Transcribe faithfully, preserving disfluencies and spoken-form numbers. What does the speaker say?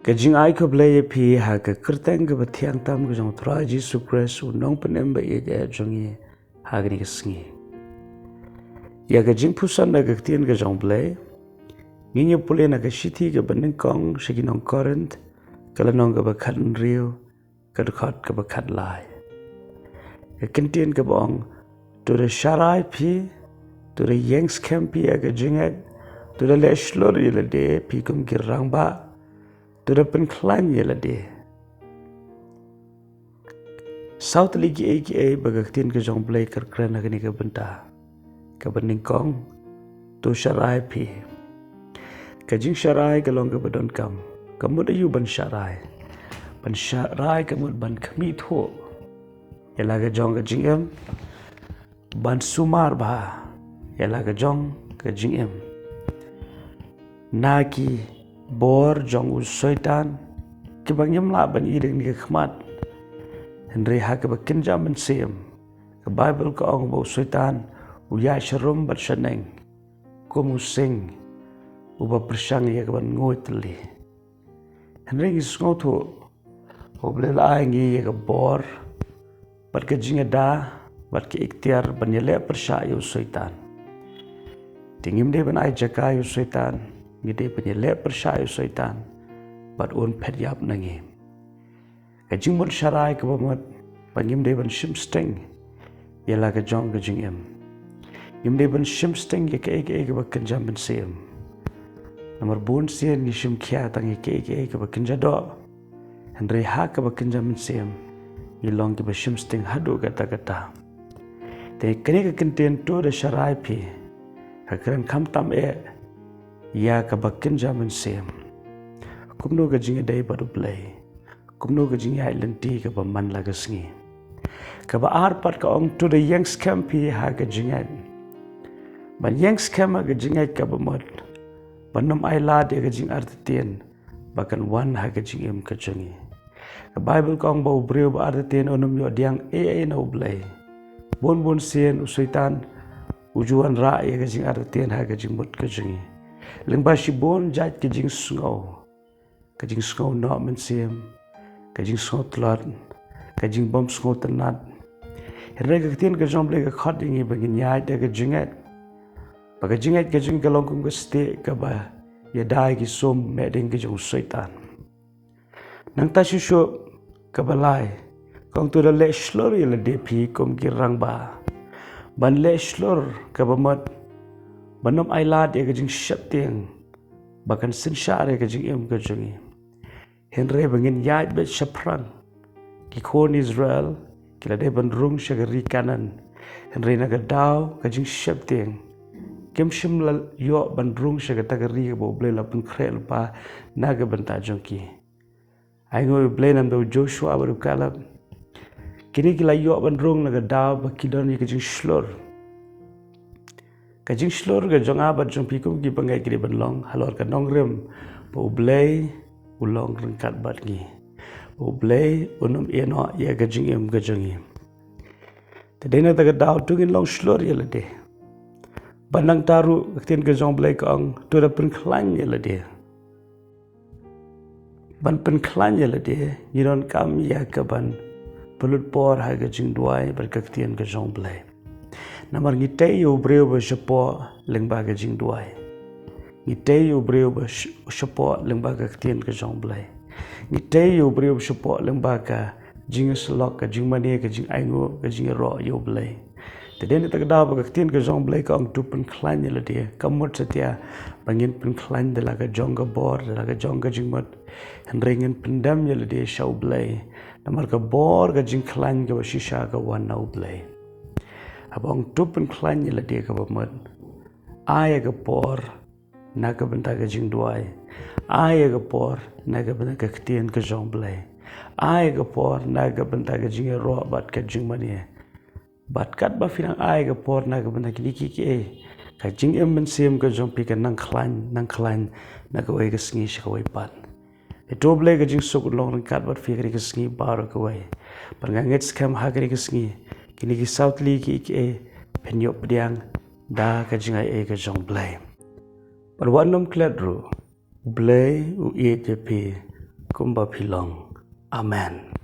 Ka jingai khublei ïa phi ha ka kyrteng kaba thiang tam ka jong u Trai Jisu Khrist, u nongpynim ba ïeit jong ngi ha kane ka sngi. Ïa ka jingpuson na ka ktien ka jong u Blei, ngin ïa pule na ka shithi kaba nyngkong sha ki nong Korinth, ka lynnong kaba khathynriew, ka dkhot kaba khatlai. Ka ktien kaba ong, to da sharai phi, to da ïeng skhem phi ïa ka jingngeit, to da leh shlur ïa lade phi kum ki rangbah, to da pynkhlaiñ ïa lade. Saw tylli kiei kiei ba ka ktien ka jong u Blei ka kren ha kane ka bynta. Kaba nyngkong, to sharai phi. Ka jingsharai ka long kaba donkam. Ka mut aïu ban sharai? Ban sharai ka mut ban khmih thuh ïa la ka jong ka jingim, ban sumar bha ïa la ka jong ka jingim na ki bor jong u Soitan, kiba ngim lah ban i da kane ka khmat. Hynrei ha kaba kynja mynsiem, ka Baibl ka ong ba u Soitan u ïaid sharum bad shaneng kum u sing uba pyrshang ïa kaban nguid tylli. Hynrei ngi sngewthuh, u Blei u la ai ngi ïa ka bor bad ka jingïada bad ka iktiar ban ïaleh pyrshah ïa u Soitan. Te ngim dei ban ai jaka ïa u Soitan, ngi dei ban ïaleh pyrshah ïa u Soitan bad un phet ïap na ngi. Ka jingmut sharai kaba mut ba ngim dei ban shim sting ïa la ka jong ka jingim. Ngim dei ban shim sting ïa kaei kaei kaba kynja mynsiem. Namar bun sien ngi shim khia tang ïa kaei kaei kaba kynja doh, hynrei ha kaba kynja mynsiem ngi long kiba shim sting haduh katta katta. Te kane ka ktien to da sharai phi ka kren khamtam eh ïa kaba kynja mynsiem. Kumno ka jingïadei bad u Blei? Kumno ka jingïaid lynti kaba man la ka sngi? Kaba ar pat ka ong to da ïeng skhem phi ha ka jingngeit. Ban ïeng skhem ha ka jingngeit kaba mut ban ym ailad ïa ka jingartatien ba kan wan ha ka jingim ka jong ngi. Ka Baibl ka ong ba u briew ba artatien un ym ïoh pdiang ei ei na u Blei. Bun bun sien u Soitan u ju wanrah ïa ka jingartatien ha ka jingmut ka jong ngi lyngba shibun jait ka jingsngew. Ka jingsngew noh mynsiem, ka jingsngew tlot, ka jingbym sngewtynnat. Hynrei ka ktien ka jong u Blei ka khot ïa ngi ba ngin ïaid da ka jingngeit. Ba ka jingngeit ka jong ngi ka long kum ka stieh kaba ïada ïa ki sum mehding ka jong u Soitan. Nangta shuh shuh kaba lai, ka ong to da leh shlur ïa lade phi kum ki rangbah. Ban leh shlur kaba mut ban ym ailad ïa ka jingsheptieng ba kan synshar ïa ka jingim ka jong ngi. Hynrei ba ngin ïaid beit shaphrang. Ki khun Israel ki la dei ban rung sha ka ri Kanaan. Hynrei na ka daw ka jingsheptieng kim shym la ïoh ban rung sha kata ka ri kaba u Blei u la pynkhreh lypa na ka bynta jong ki. Ainguh ïa u Blei namar u Joshua bad u Kaleb, kine ki la ïoh ban rung na ka daw ba ki don ïa ka jingshlur. Ka jingshlur ka jong nga bad jong phi kum ki bangeit ki dei ban long halor ka nongrim ba u Blei u long ryngkat bad ngi. U Blei un ym ïehnoh ïa ka jingim ka jong ngi. Te dei na kata ka daw to ngin long shlur ïa lade. Bad nangta ruh ka ktien ka jong u Blei ka ong to da pynkhlaiñ ïa lade. Ban pynkhlaiñ ïa lade ngi donkam ïa ka ban pynlut por ha ka jingduwai bad ka ktien ka jong u Blei. Namar ngi tei ïa u briew ba shapoh lyngba ka jingduwai. Ngi tei ïa u briew ba sh- shapoh lyngba ka ktien ka jong u Blei. Ngi tei ïa u briew ba shapoh lyngba ka jingïasyllok, ka jingmane, ka jingainguh, ka jingïaroh ïa u Blei. Te dei na kata ka daw ba ka ktien ka jong u Blei ka ong to pynkhlaiñ ïa lade. Ka mut satia ba ngin pynkhlaiñ da la ka jong ka bor, da la ka jong ka jingmut. Hynrei ngin pyndem ïa lade sha u Blei. Namar ka bor ka jingkhlaiñ kaba shisha ka wan na u Blei. Haba ong to pynkhlaiñ ïa lade kaba mut, ai ïa ka por na ka bynta ka jingduwai. Ai ïa ka por na ka bynta ka ktien ka jong u Blei. Ai ïa ka por na ka bynta ka jingïaroh bad ka jingmane. Bad katba phi nang ai ka por na ka bynta kine kiei kiei, ka jingim mynsiem ka jong phi kan nang khlaiñ nang khlaiñ na kawei ka sngi sha kawei pat. Ïa to u Blei ka jingsuk un long ryngkat bad phi ha kane ka sngi baroh kawei. Bad nga ngeit skhem ha kane ka sngi kine ki saw tylli kiei kiei phin ïoh pdiang da ka jingai ei ka jong u Blei. Bad wat nym klet ruh, u Blei u ïeit ïa phi. kumba phi long. Amen.